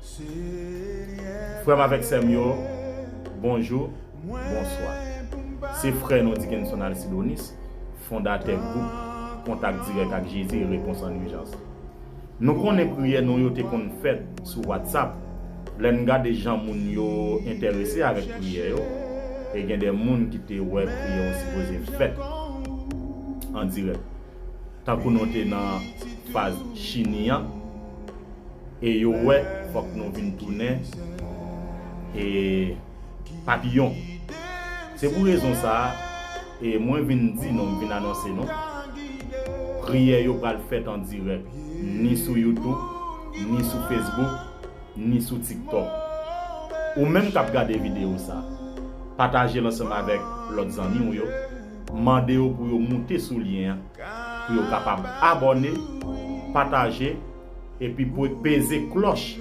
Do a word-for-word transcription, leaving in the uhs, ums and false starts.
Frè m avèk sè m yo, bonjou, bonswa. Se frè nou Dickenson Alcidonis, fondatè gwoup Kontak Dirèk ak Jezi e Repons an Ijans. Nou konnen priyè nou yo te konn fèt sou WhatsApp. Lè n gade jan moun yo enterese avèk priyè yo, e gen de moun ki te wè priyè yo sipoze fèt an dirèk. Tankou nou te nan faz chini an, e yo wè fòk nou vin tounen e papiyon. Se pou rezon sa a, e mwen vin di nou, m vin anonse nou, priyè yo pral fèt an dirèk, ni sou YouTube, ni sou Facebook, ni sou TikTok. Ou menm k ap gade videyo sa, pataje l ansanm avèk lòt zanmi w yo, mande yo pou yo moute sou lyen an, pou yo kapab abòne, pataje, epi pou peze klòch